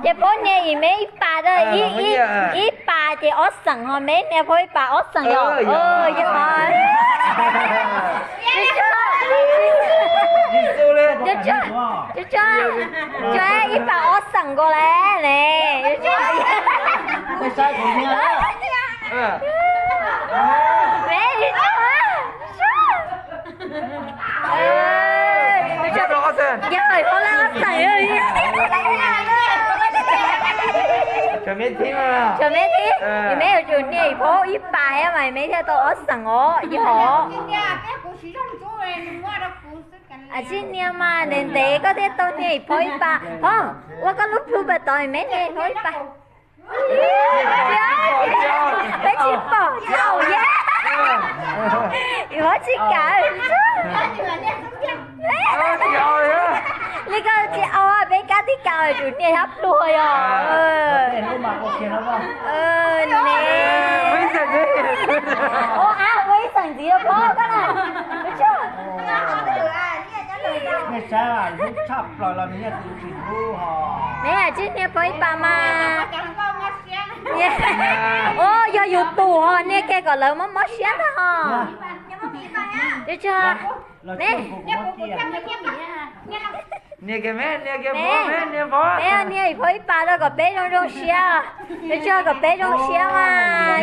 Ces Phob nias ib me ib pas, ib pas ces ob xeem ho me nias Phob ib pas ob xeem yom. Ib pas ob xeem nkaus lawm ne. Tshuav me thiab, me yuav tsum nias Phob ib pas thiab mas me thiaj tau ob xeem os yog. Tsis nias mas ntev ntev koj thiaj tau nias Phob ib pas. Ho, ua koj lub plhu pas tod me nias Phob ib pas. Peb tsis pom tsis haum yam. Yuav tsis kawm. Li koj tsis au, peb kab tib kaus yuav tsum nias tshaj plhuav yog. Ne, ua ib xeem ntxiv Phob koj na. Nej saib, hlub tshaj plaws los nws yeej tsis hlub ho. Ne, tsis nias Phob ib pas mas. Ua yog yus tus ho nias kiag kom lawv mob mob siab ntag ho. Nias kiag me, nias kiag Phob, me nias Phob, me nias Phob ib pas rau kom peb zoo zoo siab. Peb tsuag kom peb zoo siab mas.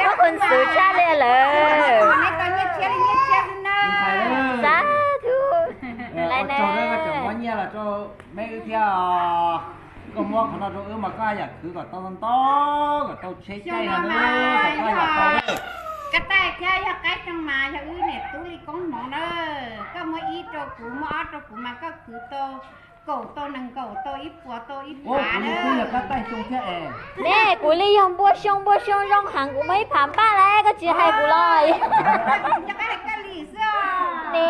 Muab qhov ntxwv tshaj li lawm. Xav thuj. Nyiaj los rau me wb thiab. Koj muab qhov no rau wb mas koj yam khwv kom tau ntau, kom tau tsheb caij no. Koj taij thiab yog qaib xyoo mas yog wb niam tub li koob hmoov na. Koj muab ib rau kuv, muab ob rau kuv mas koj khwv tau kaum tau nees nkaum tau ib puas tau ib phav na. Ne, kuv li yog npua xyoo npua xyoo zoo heev kuv muaj ib phav npaj lawm koj tsis hais kuv los. Ne,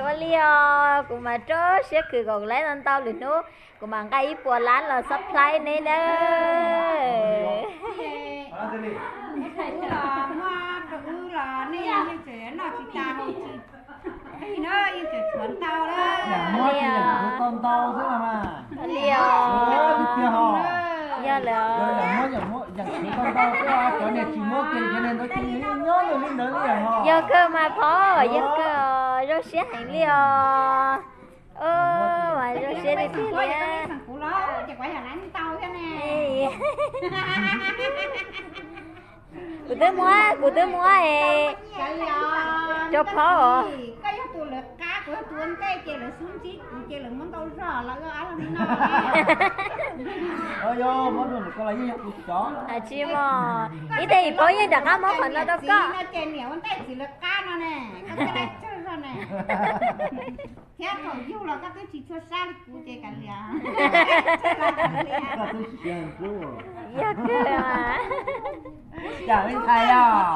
ua li os, kuv mas rau siab khwv kom lawv ntau lwm hnub kuv mam nqa ib puas lab los surprise neb nawb. Li os, yog lawm. Yog kawg mas Phob, yog kawg, zoo siab heev li os. Zoo siab tiag tiag li. Kuv twb muab, kuv twb muab rau Phob os. Tsis muaj ib teg, Phob yeej rov qab muab qhov no rau koj. Thiab thaum yug los koj twb tsis tshua sab li kuv ces kav liam. Yog kawg mas. Yam li hais yog,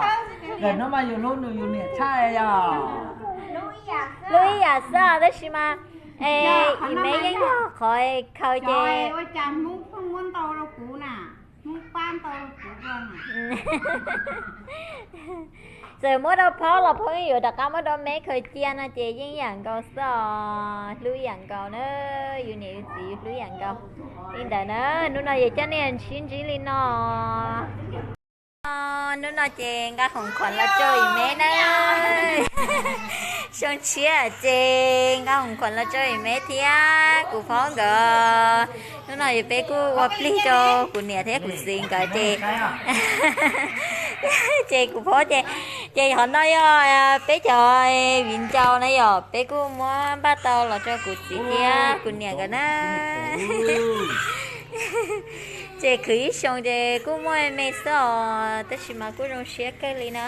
ntawm no mas yus hlub nws yus niam tshaj yog. Hlub ib yam xwb tab sis mas ib me yeej yog qhov khaws ces ua cas Hmoob pheej muab ntau rau kuv na, Hmoob pab ntau rau kuv. Txawm muab rau Phob los Phob yeej yuav rov qab muab rau me khaws cia no ces yeej yam nkaus xwb os, hlub yam nkaus na, yus niam yus txiv yus hlub yam nkaus. Li ntawd na, hnub no yog coj nej sib ntsib li no. Hnub no ces nqa khoom khuam los rau yus me na. Xyoo tshiab ces nqa khoom khuam los rau yus me thiab kuv Phob nkawd. Hnub no yog peb kuj ua plig rau kuv niam thiab kuv txiv nkawd ces, ces kuv Phob ces, ces qhov no yog peb cov viv ncaus na yom, peb kuj muab npaj tau los rau kuv txiv thiab kuv niam nkawd na. Ces khwv ib xyoo ces kuj muaj me xwb os, tab sis mas kuj zoo siab kawg li na.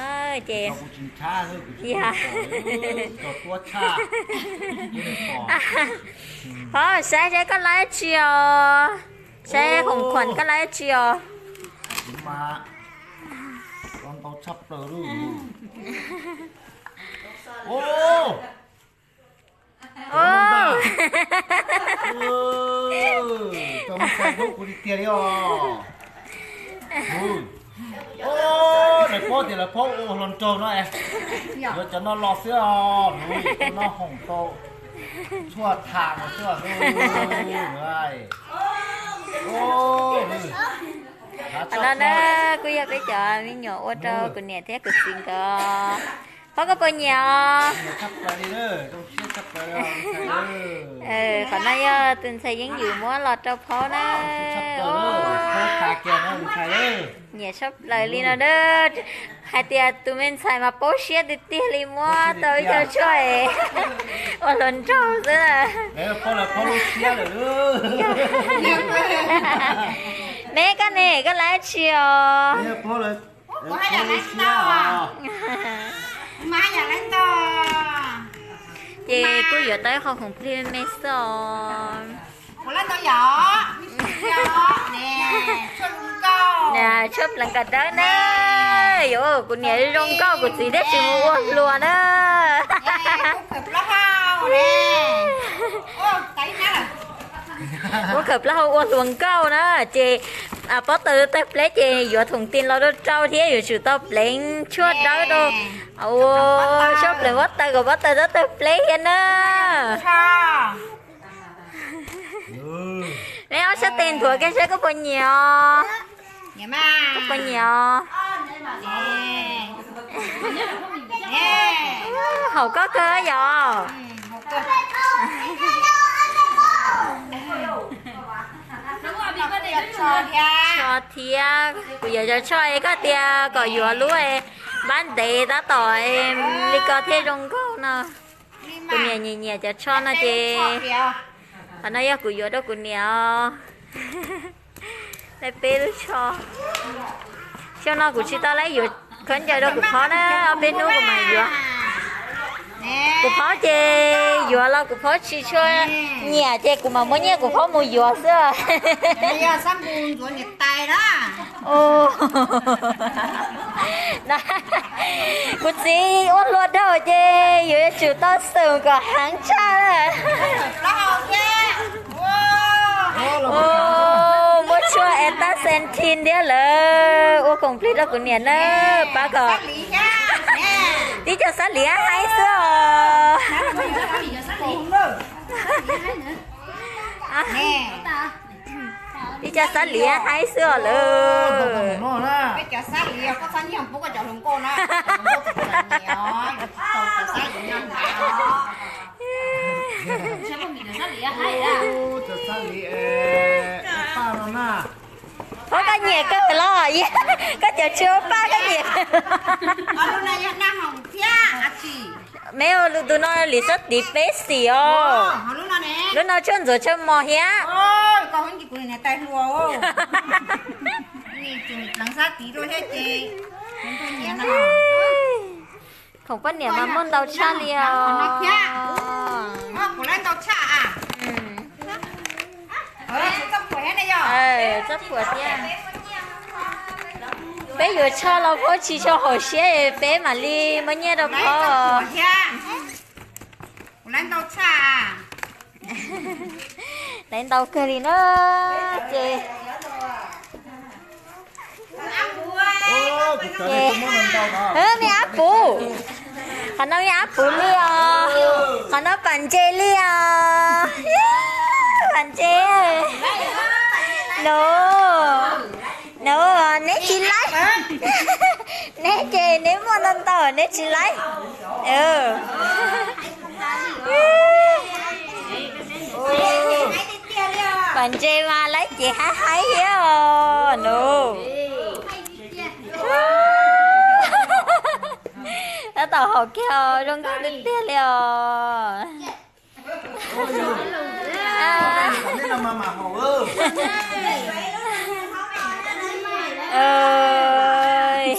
Ces yog, Phob saib saib koj laib tsi os, saib khoom khuam koj laib tsi os. Cov me ntxhais hlub kuv tiag tiag li os. Lawv paub tias lawv phob ua hluas nraug no es, yuav cov no los xwb os. Lawv cov no hoom tau tshuaj tham no xwb os. Qhov no na kuj yog peb cov me nyuam ua rau kuv niam thiab kuv txiv nkawd. Phob koj puas nyiam os? Qhov no yog tus ntxhais Yeeb Yws muab los rau Phob na. Nyiam tshaj plaws li no na. Hais tias tus me ntxhais mas paub siab tiag tiag li, muab tau ib co tshuaj ua hluas nraug xwb. Me koj ne, koj lab tsi os? Ces kuj yuav tau ib qho khoom plig me xwb os. Tshuaj pleev kav dawb na. Yuav ua kuv niam zoo nkauj kuv txiv thiaj tsis mus ua hluas na. Kuv khawm plaub hau ua hluas nkauj na. Ces pob taws tawg pleb ces yuav thoom ti los rau rau thiab yuav tsum tau pleev tshuaj dawb rau. Ua tshuaj pleev pob taws kom pob taws txhob tawg pleb thiab na. Me ob sab tes nthuav kiag seb koj puas nyiam os. Koj puas nyiam os? Haum koj kawg yom. Tsho thiab, kuv yuav cov tsho es koj tias kom yuav lub npab ntev tab tom li ko thiaj zoo nkauj no. Kuv niam nyiam nyiam cov tsho no ces qhov no yog kuv yuav rau kuv niam os. Peb lub tsho. Xyoo no kuv tsis tau lab yuav khaub ncaws rau kuv phob na, ob peb hnub kuv mam yuav. Kuv phob ces yuav los kuv phob tsis tshua nyiam ces kuv mam muab nyiaj kuv phob mus yuav xwb. Kuv txiv ua hluas dhau ces yuav tsum tau xwm kom heev tshaj. Muab tshuaj es tab xen thi ntiab lawm, ua khoom plig rau kuv niam na, pab kom tib co xab lim haib xwb os. Tib co xab lim haib xwb os lawm. Phob koj nyiam kawg los, koj cov tshuaj paj koj nyiam. Me tus no lim xab tiv peb xim os. Lub no tshuaj ntxuav tshuaj mos thiab. Khoom poj niam mas muaj ntau tshaj li os. Txoj phuam thiab. Peb yuav tsho los phob tsis tshua haum siab, peb mam li muab nyiaj rau phob. Laiv ntau kawg li na. Ces me ab pum, qhov no me ab pum li os, qhov no pam ntses li os. Pam ntses. Nub, nub, neb tsis laib. Neb ces neb muaj ntau ntau neb tsis laib. Pam ntses mas laib ces haib haib thiab os nub. Tab tom haum kiag os, zoo nkauj tiag tiag li os.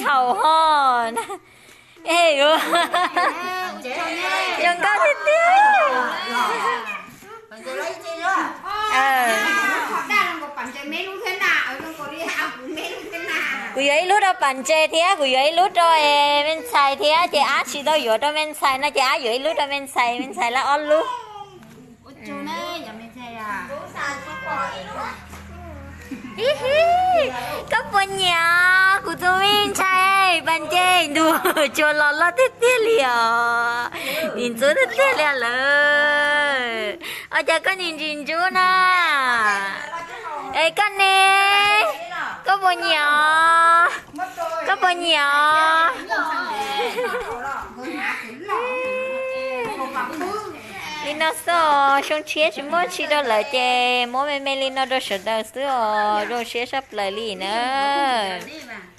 Haum ho. Zoo nkauj tiag tiag. Kuv yuav ib lub rau Pas Ntses thiab kuv yuav ib lub rau me ntxhais thiab, ces ab tsis tau yuav rau me ntxhais no ces ab yuav ib lub rau me ntxhais, me ntxhais lab ob lub. Koj puas nyiam kuv tus me ntxhais Pas Ntses ntu tsuas los loj tiag tiag li os, nim ntxub tiag tiag li lawm. Ua cas koj nim ntsis ntxub na? Es koj ne, koj puas nyiam os? Koj puas nyiam os? Li no xwb os, xyoo tshiab tsis muaj tsi rau lawm ces muab me me li no rau sawv daws xwb os, zoo siab tshaj plaws li nawb.